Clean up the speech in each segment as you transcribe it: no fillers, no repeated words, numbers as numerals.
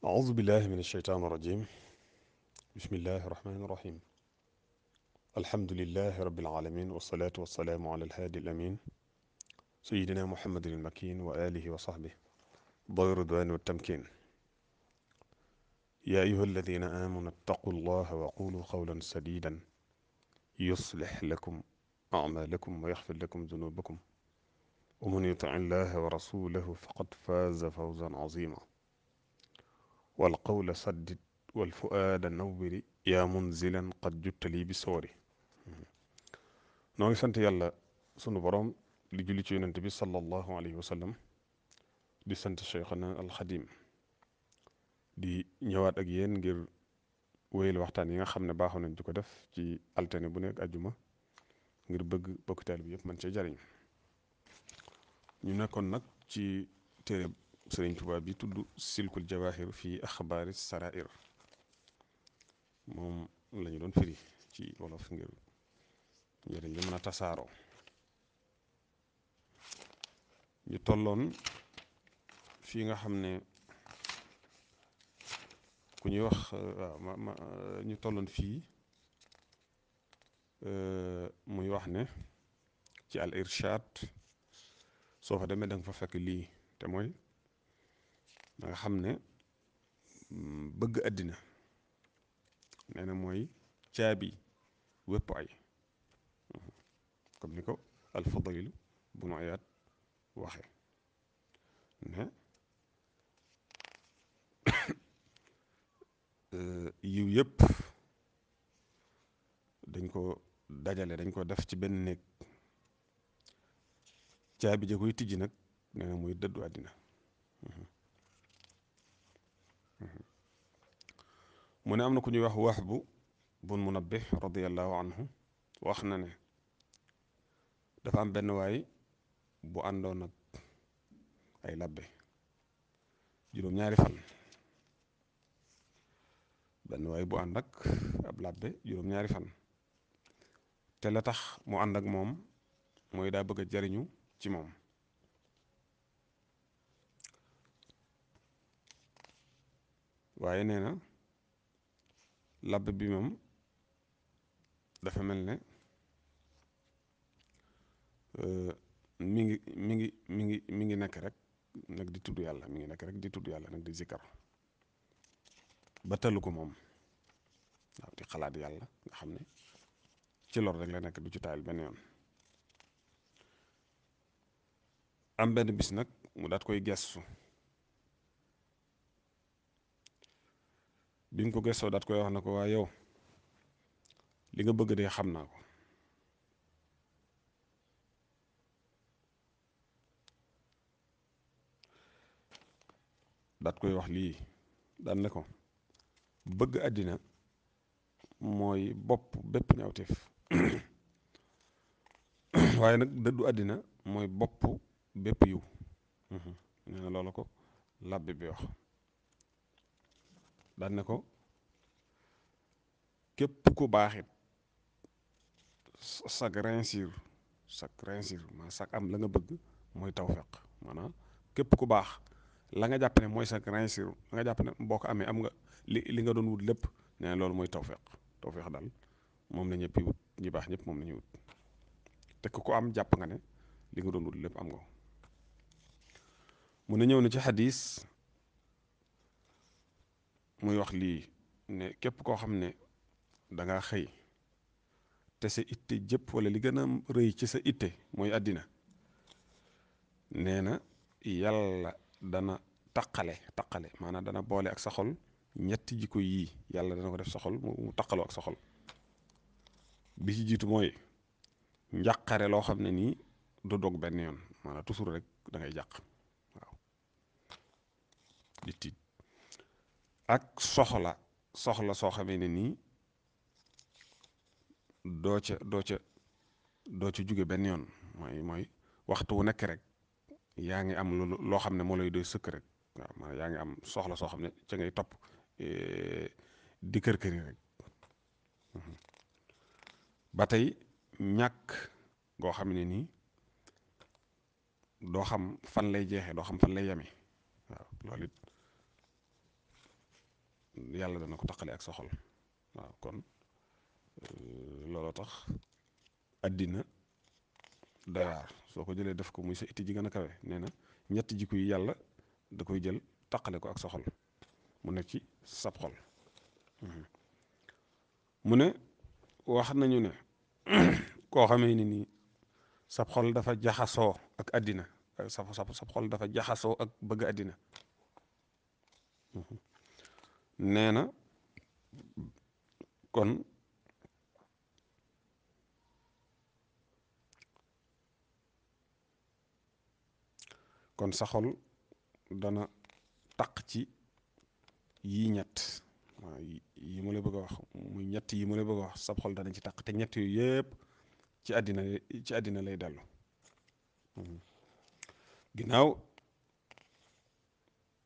أعوذ بالله من الشيطان الرجيم. بسم الله الرحمن الرحيم. الحمد لله رب العالمين، والصلاة والسلام على الهادي الأمين سيدنا محمد المكين وآله وصحبه ضي الرضوان والتمكين. يا أيها الذين آمنوا اتقوا الله وقولوا قولا سديدا يصلح لكم أعمالكم ويغفر لكم ذنوبكم، ومن يطع الله ورسوله فقد فاز فوزا عظيما. والقول سدد والفؤاد نور يا منزلا قد جدت لي بسوري. noo ngi sant yàlla sunu borom di julli ci yonent bi sallallahu alayhi wa sallam, di sant Cheikhana alxadim, di ñëwaat ak yéen ngir wéyal waxtaan yi nga xam ne baaxoon nañ di ko def ci altine bu nekk ajjuma ngir bëgg bokk taalibe bi yëpp man cee jariñ. ñu nekkoon nag ci téere Sëriñ Tuubaa bi tudd silkul jawahir fii axbaari sarair, moom la ñu doon firi ci wolof ngir njëriñ li mën a tasaaroo. ñu tolloon fii nga xam ne ku ñuy wax ñu tolloon fii muy wax ne ci al irshad soo fa demee da nga fa fekk lii, te mooy da nga xam ne bëgg àddina nee na mooy caabi wépp ay, comme ni ko al Fudayl bu nu ayaat waxe ne yiw yëpp dañ ko dajale, dañ ko def ci benn néeg, caabi ja koy tijji nag nee na muy dëddu àddina. mu ne am na ku ñuy wax Wahbu bun Munabbih radiyallahu anhu wax na ne dafa am benn waay bu àndoon ak ay labbe juróom-ñaari fan. benn waay bu ànd ak ab labbe juróom-ñaari fan, te la tax mu ànd ak moom mooy daa bëgg a jariñu ci moom. waaye nee na labbe bi moom dafa mel ne mi ngi nekk rek nag di tudd yàlla, mi ngi nekk rek di tudd yàlla nag di zikkar ba talu ko moom. waaw, di xalaat yàlla nga xam ne ci lor rek la nekk, du ci taayal benn yoon. am benn bis nag mu daat koy gestu, bi mu ko gestoo daat koy wax na ko waa yow li nga bëgg de xam naa ko, daat koy wax lii, daan ne ko bëgg àddina mooy bopp bépp ñawteef waaye nag dëddu àddina mooy bopp bépp yiw. nee na loolu ko labbe bi wax. daan ne ko képp ku baaxit sag rinsir ma sag am la nga bëgg mooy tawfeex. maanaam képp ku baax la nga jàpp ne mooy sag rinsir, la nga jàpp ne boo ko amee am nga li nga doon wut lépp, nee na loolu mooy tawfeex daal moom la ñëpp wut, ñi baax ñëpp moom la ñuy wut. te ku ko am jàpp nga ne li nga doon wut lépp am nga ko. mu ne ñëw na ci xadis muy wax lii ne képp koo xam ne danga xëy te sa itte jëpp wala li gën a rëy ci sa itte mooy àddina, nee na yàlla dana taqale maanaam dana boole ak sa xol ñetti jikko yii, yàlla dana ko def sa xol mu taqaloo ak sa xol. bi ci jiitu mooy njàqare loo xam ne nii du dog benn yoon, maanaam toujours rek da ngay jàq, waaw, di tiit. ak soxla soo xamee ne nii doo ca jóge benn yoon, mooy waxtu wu nekk rek yaa ngi am loo xam ne moo lay doy sëkk rek. waaw, maanaam yaa ngi am soxla soo xam ne ca ngay topp di kër-këri rek. ba tey ñàkk goo xam ne nii doo xam fan lay jeexee, doo xam fan lay yeme. waaw, loolu it yàlla dana ko taqale ak sa xol waaw kon looloo tax àddina doy waar soo ko jëlee def ko muy sa itti ji gën a kawe nee na ñetti jikko yi yàlla da koy jël taqale ko ak sa xol mu nekk ci sab xol mu ne wax nañu ne koo xamee ni nii sab xol dafa jaxasoo ak àddina sab xol dafa jaxasoo ak bëgg àddina nee na kon sa xol dana taq ci yii ñett waaw yi ma la bëgg a wax muy ñett yi ma la bëgg a wax sab xol dana ci taq te ñett yooyu yëpp ci àddina lay dellu ginnaaw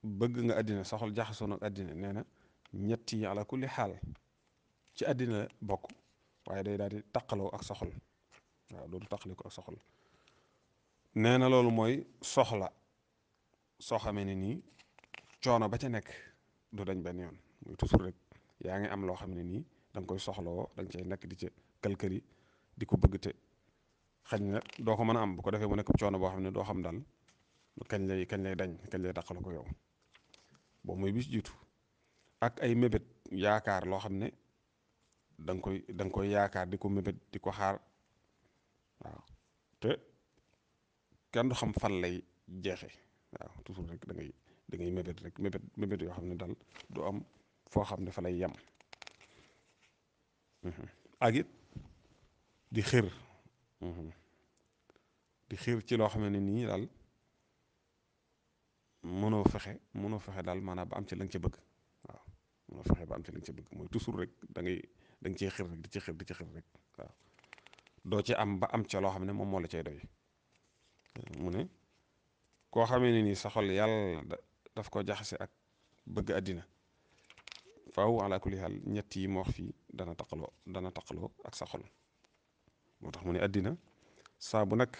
bëgg nga àddina sa xol jaxasoo nag àddina nee na ñett yi ala kulli xaal ci àddina bokk waaye day daal di taqaloo ak sa xol waaw dootu taqali ko ak sa xol nee na loolu mooy soxla soo xamee ne nii coono ba ca nekk du dañ benn yoon muy toujours rek yaa ngi am loo xam ne nii da nga koy soxlawoo da nga cay nekk di ca kalkali di ko bëgg te xañ na doo ko mën a am bu ko defee mu nekk coono boo xam ne doo xam daal kañ lay dañ kañ lay taqale ko yow boobu mooy bis jiitu ak ay mébét yaakaar loo xam ne da nga koy yaakaar di ko mébét di ko xaar waaw te kenn du xam fan lay jeexe waaw toujours rek da ngay mébét rek mébét yoo xam ne daal du am foo xam ne fa lay yem ak it di xir di xir ci loo xam ne nii daal mënoo fexe daal maanaam ba am ci la nga ca bëgg waaw mënoo fexe ba am ci la nga ca bëgg mooy toujours rek da nga ciy xir rek di ci xir rek waaw doo ci am ba am ca loo xam ne moom moo la cay doy mu ne koo xamee ne nii sa xol yàlla daf ko jaxase ak bëgg àddina faaw ala kulli haal ñett yi ma wax fii dana taqaloo ak sa xol moo tax mu ne àddina saa bu nag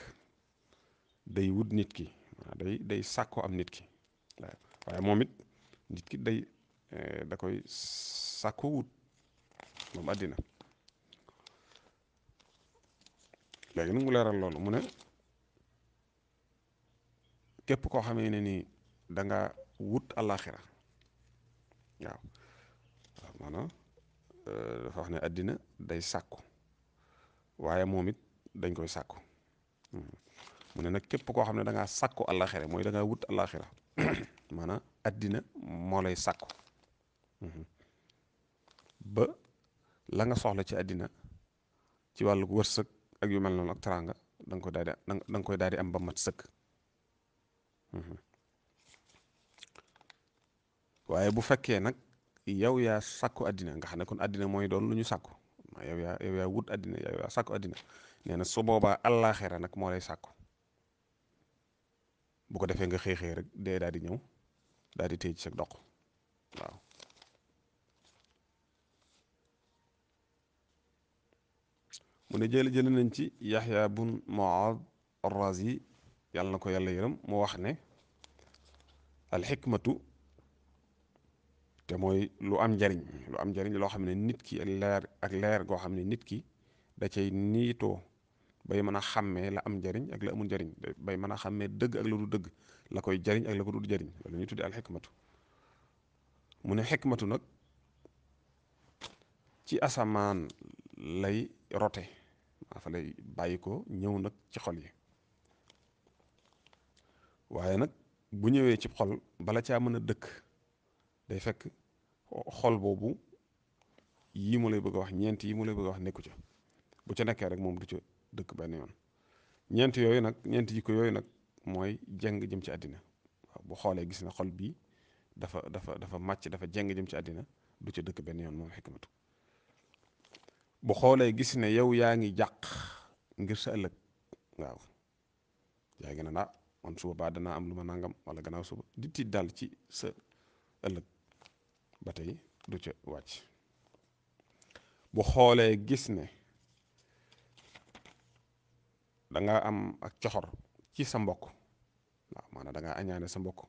day wut nit ki day sàkkoo am nit ki waaye moom it nit ki da koy sàkkoo wut moom àddina léegi nag mu leeral loolu mu ne képp koo xamee ne nii da nga wut àllaaxira waaw maanaam dafa wax ne àddina day sàkku waaye moom it dañ koy sàkku mu ne nag képp koo xam ne da ngaa sàkku àllaaxira mooy da ngaa wut àllaaxira maanaam àddina moo lay sàkku ba la nga soxla ci àddina ci wàllu wërsëg ak yu mel noonu ak teraanga da nga koy daal di am ba mat sëkk waaye bu fekkee nag yow yaa sàkku àddina nga xam ne kon àddina mooy doon lu ñu sàkku yow yaa wut àddina yow yaa sàkku àddina nee na su boobaa àllaaxira nag moo lay sàkku bu ko defee nga xëy rek dee daal di ñëw daal di téye ci sa dox waaw mu ne jël nañ ci Yaxya bun Muaad ar-Razi yàlla na ko yàlla yërëm mu wax ne alxikmatu te mooy lu am njariñ loo xam ne nit ki ak leer goo xam ne nit ki da cay niitoo bay mën a xàmmee la am njariñ ak la amul njariñ bay mën a xàmmee dëgg ak la du dëgg la koy jariñ ak la ko du jariñ wala ñu tudde alxikmatu mu ne xikmatu nag ci asamaan lay rote maa fa lay bàyyi ko ñëw nag ci xol yi waaye nag bu ñëwee ci xol bala caa mën a dëkk day fekk xol boobu yii mu lay bëgg a wax ñeent yi mu lay bëgg a wax nekku ca bu ca nekkee rek moom du ca dëkk benn yoon ñeent jikko yooyu nag mooy jeng jëm ci àddina waaw bu xoolee gis na xol bii dafa màcc dafa jeng jëm ci àddina du ca dëkk benn yoon moom xikmatu bu xoolee gis ne yow yaa ngi jàq ngir sa ëllëg waaw yaa ngi ne man suba baa danaa am lu ma nangam wala gannaaw suba di tiit daal ci sa ëllëg ba tey du ca wàcc bu xoolee gis ne da nga am ak coxor ci sa mbokk waaw maanaam da nga añaane sa mbokk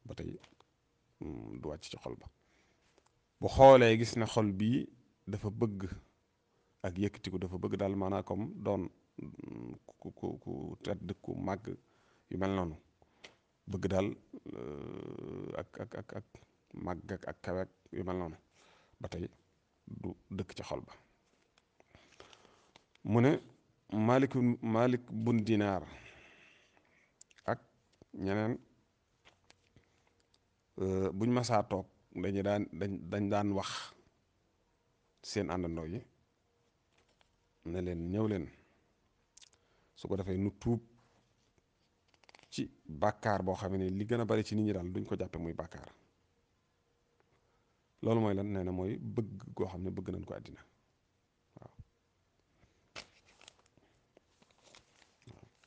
ba tey du wàcc ci xol ba bu xoolee gis ne xol bii dafa bëgg ak yëkkatiku, dafa bëgg daal maanaam comme doon ku tedd ku màgg yu mel noonu, bëgg daal ak màgg ak kawek yu mel noonu, ba tey du dëkk ci xol ba. mu ne Malik bun Dinaar ak ñeneen buñ masaa toog dañ daan wax seen àndandoo yi ne leen ñëw leen su ko defee nu tuub ci bàkkaar boo xam ne li gën a bari ci nit ñi daal duñ ko jàppe muy bàkkaar. loolu mooy lan? nee na mooy bëgg goo xam ne bëgg nañ ko àddina. waaw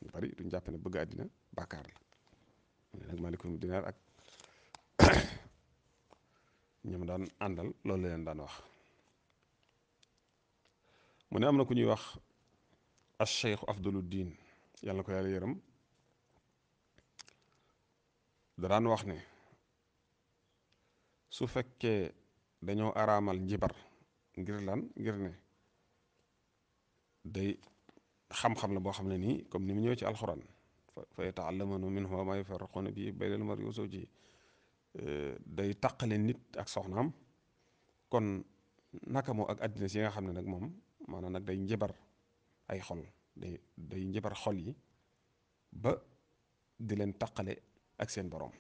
ñu bari duñ jàpp ne bëgg àddina bàkkaar la. mu ne nag Maalikum Dinaar ak ñoom daan àndal loolu la leen daan wax. mu ne am na ku ñuy wax as cheikh afdalu diin, yàlla na ko yàlla yërëm, da daan wax ne su fekkee dañoo araamal njibar ngir lan, ngir ne day xam-xam la boo xam ne nii comme ni mu ñëwee ci alxuraan, fa yata'allamuna minhu ma yufarriquna bihi bayna al-mar'i wa zawjihi, day taqale nit ak soxnaam. kon naka moo ak àddina si nga xam ne nag moom maanaam nag day njibar ay xol, day njibar xol yi ba di leen taqale ak seen borom.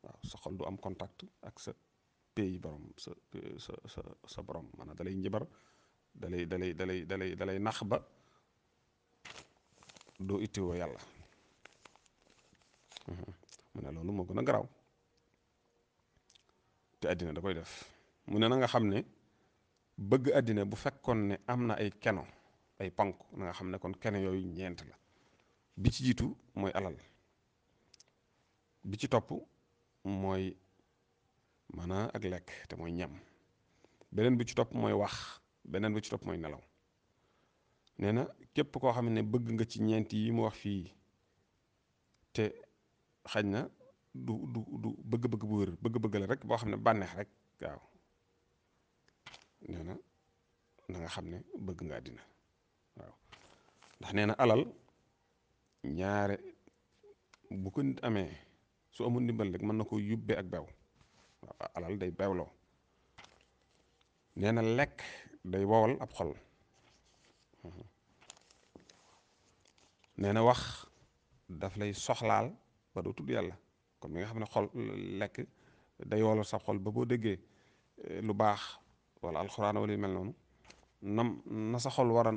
waaw sa xol du am contact ak sa pays borom, sa borom, maanaam dalay njibar, dalay nax ba doo ittiwoo yàlla. mu ne loolu moo gën a garaaw te àddina da koy def. mu ne na nga xam ne bëgg àddina bu fekkoon ne am na ay keno, ay ponk, na nga xam ne kon keno yooyu ñeent la. bi ci jiitu mooy alal, bi ci topp mooy maanaam ak lekk te mooy ñam, beneen bi ci topp mooy wax, beneen bi ci topp mooy nelaw. nee na képp koo xam ne bëgg nga ci ñeent yi mu wax fii te xañ na du bëgg-bëgg bu wér, bëgg-bëgg la rek boo xam ne bànneex rek, waaw, nee na na nga xam ne bëgg nga àddina. waaw ndax nee na alal ñaare bu ko nit amee su amul ndimbal rek mën na ko yóbbee ak bew. waaw alal day bewloo. nee na lekk day wowal ab xol. nee na wax daf lay soxlaal ba doo tudd yàlla, comme mi nga xam ne xol lekk day wowal sa xol ba boo déggee lu baax wala alxuraan wala yu mel noonu, na sa xol war a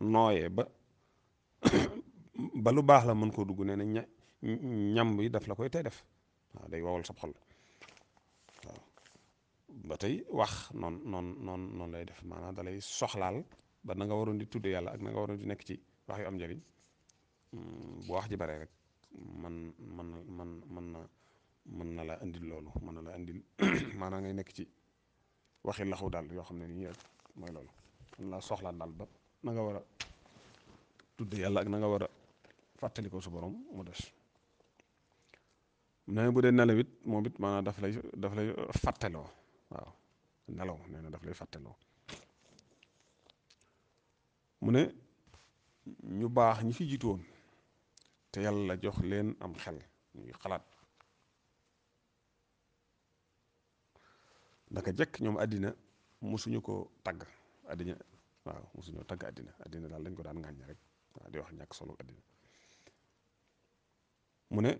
nooyee ba lu baax la mën koo dugg. nee na ñam bi daf la koy tey def. waaw day wowal sa xol. waaw ba tey wax noonu lay def, maanaam da lay soxlaal ba na nga waroon di tudde yàlla ak na nga waroon di nekk ci wax yu am njëriñ, bu wax ji bare rek mën na la indil loolu, mën na la indil maanaam ngay nekk ci waxi laxu daal yoo xam ne nii rek mooy loolu, mën laa soxlaan daal ba na nga war a tudde yàlla ak na nga war a fàttali ko su borom mu des. nee bu dee nelaw it moom it maanaam daf lay fàtteloo. waaw nelaw nee na daf lay fàtteloo. mu ne ñu baax ñi fi jiitu woon te yàlla jox leen am xel ñuy xalaat, naka jekk ñoom àddina mosuñu ko tagg àddina. waaw mosuñoo tagg àddina daal dañ ko daan ŋàññ rek. waaw di wax ñàkk solo àddina. mu ne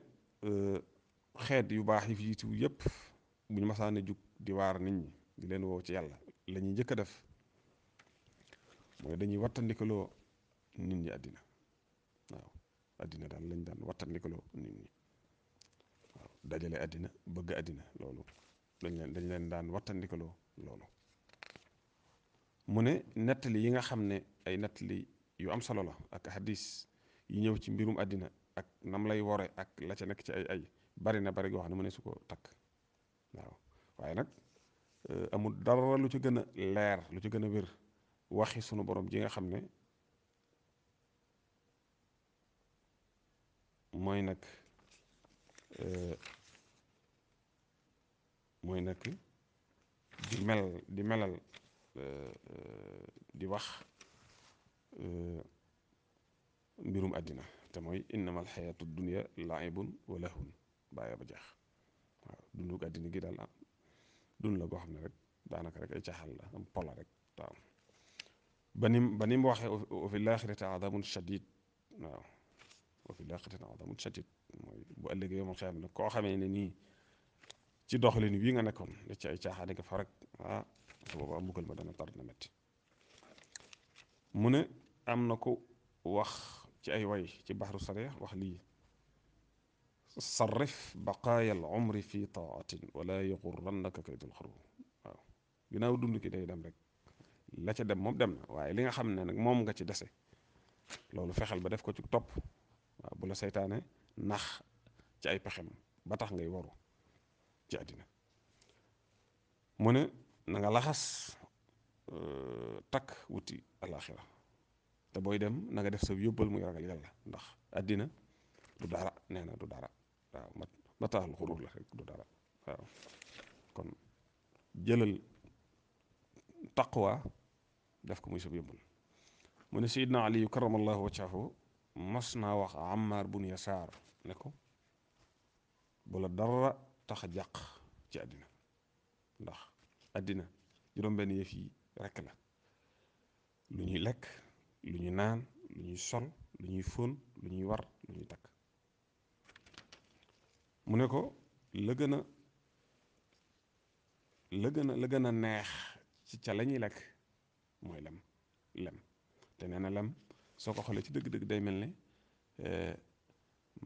xeet yu baax yi fi jiitu yépp bu ñu masaan a jug di waar nit ñi di leen woo ci yàlla, la ñuy njëkk a def mooy dañuy wattandikaloo nit ñi àddina. waaw àddina daal lañ daan wattandikaloo nit ñi. waaw dajale àddina, bëgg àddina, loolu dañ leen daan wattandikaloo loolu. mu ne nettali yi nga xam ne ay nettali yu am solo la ak hadis yi ñëw ci mbirum àddina ak nam lay wore ak la ca nekk ci ay bari na bari goo xam ne mu ne su ko takk. waaw waaye nag amul dara lu ci gën a leer, lu ci gën a wér waxi sunu borom ji nga xam ne mooy nag di di melal di wax mbirum àddina te mooy innamal xayaatu dunya laibun wa lahun bàyyi ba jeex waaw dundu àddina gi daal dund la goo xam ne rek daanaka rek ay caaxaan la am pola rek waaw ba ni mu waxee wa fi laaxirati adamun shadid waaw wa fi laaxirati adamun shadid mooy bu ëllëgee yow ma xam ne koo xamee ne nii ci doxalin wii nga nekkoon ne ci ay caaxaan nga fa rek su boobaa mbugal ma dana tar na metti mu ne am na ko wax ci ay way ci baxru sarix wax lii sarrif baqaaya al umri fi taatin wala yaxurrannaka kaydul xaruur waaw ginnaaw dund ki day dem rek la ca dem moom dem na waaye li nga xam ne nag moom nga ci dese loolu fexeel ba def ko ci topp waaw bu la seytaane nax ci ay pexem ba tax ngay waru ci àddina mu ne na nga laxas takk wuti alaxira te booy dem na nga def sa yóbbal muy ragal yàlla ndax àddina du dara nee na du dara waaw mataaxul xuruur la rek du dara waaw kon jëlal taqwa def ko muy sa yóbbal mu ne sayidna aliyu karamallahu wajhahu mas naa wax Ammar bun Yasaar ne ko bu la dara tax a jàq ci àddina ndax àddina juróom-benn yëf yi rekk la lu ñuy lekk lu ñuy naan lu ñuy sol lu ñuy fóon lu ñuy war lu ñuy takk mu ne ko la gën a la gën a neex ci ca la ñuy lekk mooy lem te nee na lem soo ko xoolee ci dëgg-dëgg day mel ne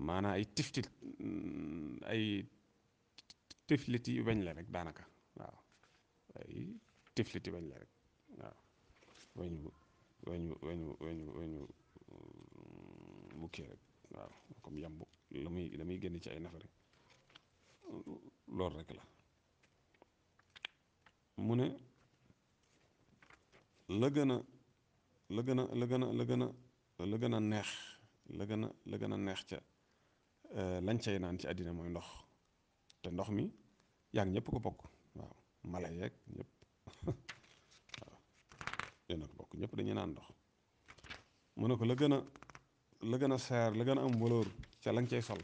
maanaam ay tifliti weñ la rek daanaka waaw ay tifliti weñ la rek waaw weñu mukkee rek waaw comme yamb la muy génn ci ay nafare loolu rek la mu ne la gën a la gën a la gën a la gën a la gën a neex la gën a neex ca lañ cay naan ci àddina mooy ndox te ndox mi yaa ngi ñëpp ko bokk waaw mala yeeg ñëpp waaw yéen a ko bokk ñëpp dañuy naan ndox mu ne ko la gën a seer la gën a am valeur ca lañ cay sol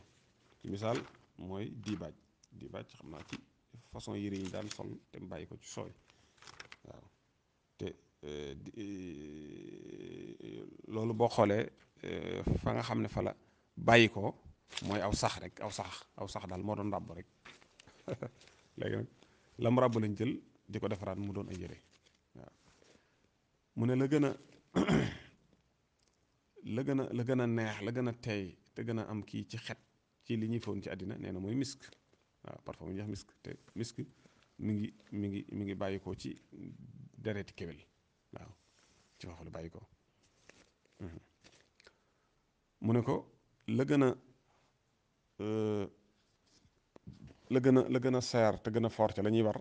ci misaal mooy diibaaj xam naa ci façon yére yi daan sol te mu bàyyi ko ci sooy waaw te loolu boo xoolee fa nga xam ne fa la bàyyi ko mooy aw sax daal moo doon ràbb rek léegi nag lam ràbb lañ jël di ko defaraat mu doon ay yére waaw mu ne la gën a la gën a neex la gën a teey te gën a am kii ci xet ci li ñuy foon ci àddina nee na mooy misk waaw parfum ñu wax misk te misk mi ngi bàyyi ko ci dereeti kéwél waaw ci foofu la bàyyi ko mu ne ko la gën a la gën a seer te gën a fort ca la ñuy war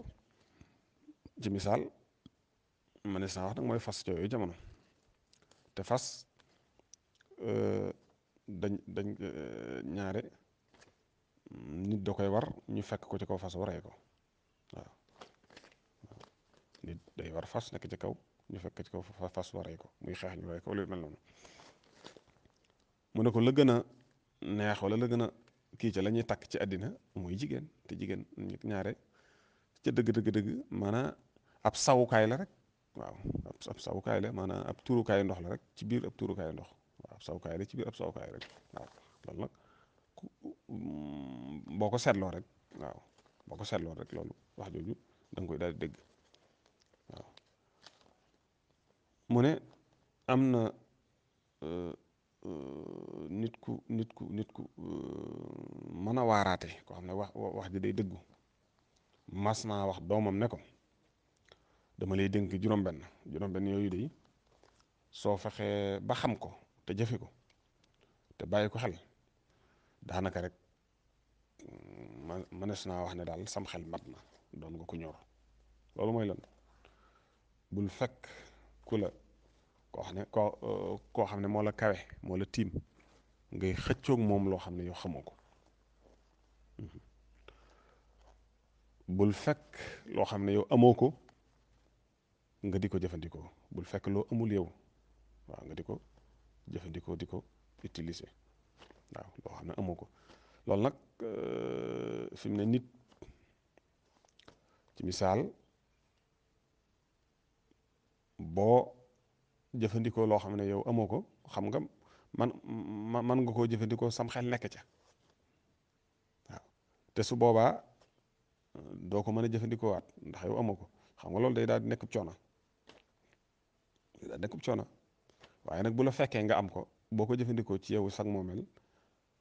ci misaal mënees naa wax nag mooy fas ca yooyu jamono te fas dañ ñaare nit da koy war ñu fekk ko ci kaw fas waree ko waaw nit day war fas nekk ci kaw ñu fekk ci kaw fas waree ko muy xeex ñu waree ko lu mel noonu mu ne ko la gën a neex wala la gën a kii ca la ñuy takk ci àddina mooy jigéen te jigéen ñaare ca dëgg maanaam ab sawukaay la rek waaw ab sawukaay la maanaam ab tuurukaayu ndox la rek ci biir ab tuurukaayu ndox waaw ab sawukaay la ci biir ab sawukaay rek waaw loolu nag boo ko seetloo rek waaw boo ko seetloo rek loolu wax jooju da nga koy daal di dégg waaw mu ne am na nit ku mën a waaraate koo xam ne wax ji day dëggu mas naa wax doomam ne ko dama lay dénk juróom-benn yooyu de soo fexee ba xam ko te jëfe ko te bàyyi ko xel daanaka rek mënees naa wax ne daal sam xel mat na doon nga ko ñor loolu mooy lan bul fekk ku la koo xam ne moo la kawe moo la tiim ngay xëccoog moom loo xam ne yow xamoo ko bul fekk loo xam ne yow amoo ko nga di ko jëfandikoo bul fekk loo amul yow waaw nga di ko jëfandikoo di ko utiliser waaw loo xam ne amoo ko loolu nag fi mu ne nit ci misaal boo jëfandikoo loo xam ne yow amoo ko xam nga man nga koo jëfandikoo sam xel nekk ca waaw te su boobaa doo ko mën a jëfandikoo waat ndax yow amoo ko xam nga loolu day daal di nekkub coono day daal di nekkub coono waaye nag bu la fekkee nga am ko boo ko jëfandikoo ci yow sag moomeel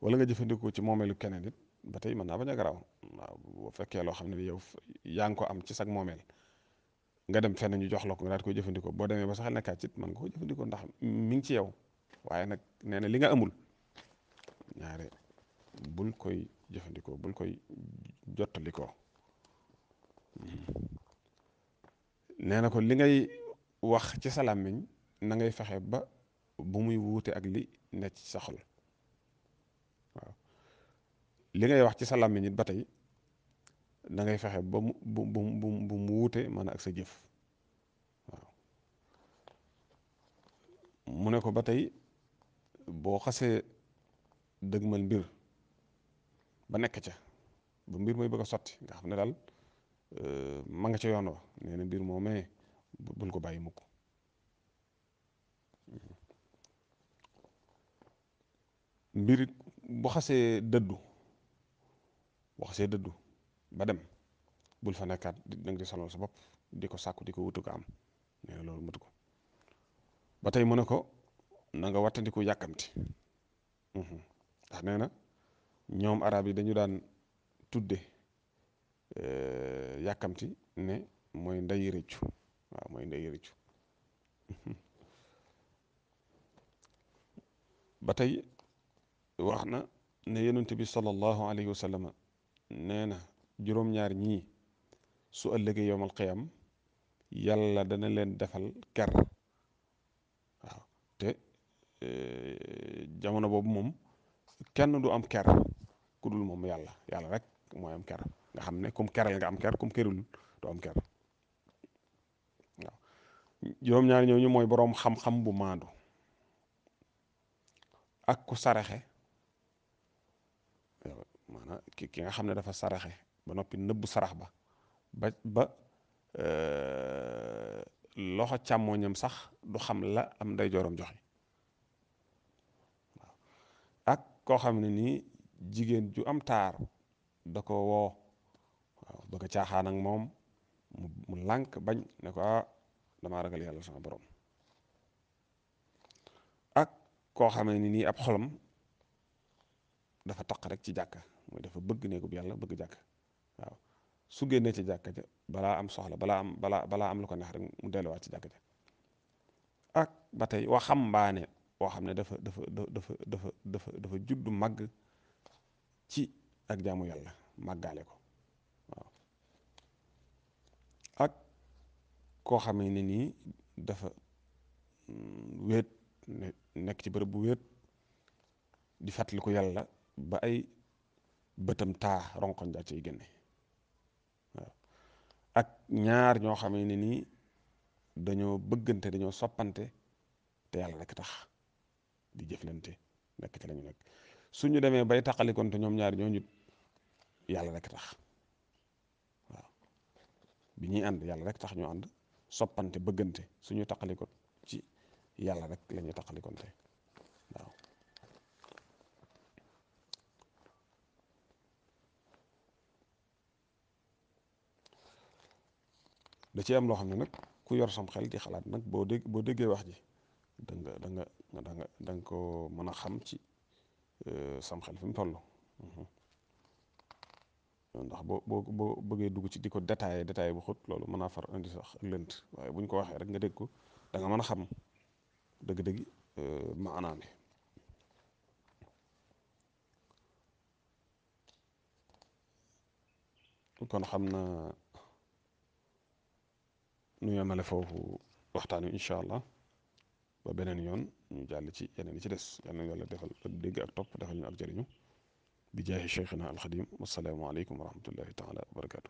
wala nga jëfandikoo ci moomeelu keneen it ba tey mën naa bañ a garaaw waaw boo fekkee loo xam ne yow yaa ngi ko am ci sag moomeel nga dem fenn ñu jox la ko nga daal di koy jëfandikoo boo demee ba sax nekkaat ci mën nga ko jëfandikoo ndax mi ngi ci yow waaye nag nee na li nga amul ñaare bul koy jëfandikoo bul koy jottalikoo nee na ko li ngay wax ci sa làmmiñ na ngay fexe ba bu muy wuute ak li nekk ci sa xol waaw li ngay wax ci sa làmmiñ it ba tey da ngay fexe ba mu wuute mën ak sa jëf waaw mu ne ko ba tey boo xasee dëgmal mbir ba nekk ca ba mbir mooy bëgg a sotti nga xam ne daal ma nga ca yoon wa nee na mbir moomee bul ko bàyyi mukk mbir bu xasee dëddu ba dem bul fa nekkaat da nga di sonal sa bopp di ko sàkku di ko wutu ko am nee na loolu matu ko ba tey mu ne ko na nga wattandiku yàkkamti ndax nee na ñoom arab yi dañu daan tudde yàkkamti ne mooy ndeyi rëccu waaw mooy ndeyi rëccu ba tey wax na ne yonent bi sallallahu alayhi wa sallam nee na juróom-ñaar ñii su ëllëgee yowmal qiyam yàlla dana leen defal ker waaw te jamono boobu moom kenn du am ker ku dul moom yàlla rek mooy am ker nga xam ne kum keral nga am ker kum kerul du am ker waaw juróom-ñaar ñooñu mooy boroom xam-xam bu maandu ak ku saraxe maanaam ki nga xam ne dafa saraxe ba noppi nëbbu sarax ba loxo càmmooñam sax du xam la am nday jooram joxe waaw ak koo xam ne nii jigéen ju am taar da ko woo waaw bëgg a caaxaan ak moom mu lànk bañ ne ko damaa ragal yàlla sama borom ak koo xam ne nii ab xolam dafa taq rek ci jàkka mooy dafa bëgg néegub yàlla bëgg jàkka waaw su génnee ci jàkka ja balaa am soxla balaa am lu ko neex rek mu delluwaat ci jàkka ja ak ba tey waxambaane woo xam ne dafa juddu màgg ci ak jaamu yàlla màggaale ko waaw ak koo xam ne nii dafa wéet nekk ci bërëb bu wéet di fàttaliku yàlla ba ay bëtam taa ronkoñ daa ciy génne waaw ak ñaar ñoo xam ne nii dañoo bëggante dañoo soppante te yàlla rek tax di jëflante nekk ci la ñu nekk suñu demee bay taqalikonte ñoom ñaar ñooñu yàlla rek tax waaw bi ñuy ànd yàlla rek tax ñu ànd soppante bëggante suñu taqaliko ci yàlla rek la ñuy taqalikonte waaw da ci am loo xam ne nag ku yor sam xel di xalaat nag boo déggee wax ji da nga ko mën a xam ci sam xel fi mu toll ndax boo bëggee dugg ci di ko détaillé bu xóot loolu mën naa far indi sax lënt waaye bu ñu ko waxee rek nga dégg ko da nga mën a xam dëgg-dëgg maanaam bi kon xam na nu yemale foofu waxtaan wi incha allah ba beneen yoon ñu jàll ci yeneen yi ci des yal na yàlla defal ak dégg ak topp defal ñu ak jëriñu bi jaahi cheikhina alxadim wasalaamu aleykum wa rahmatullahi taala wa barakatu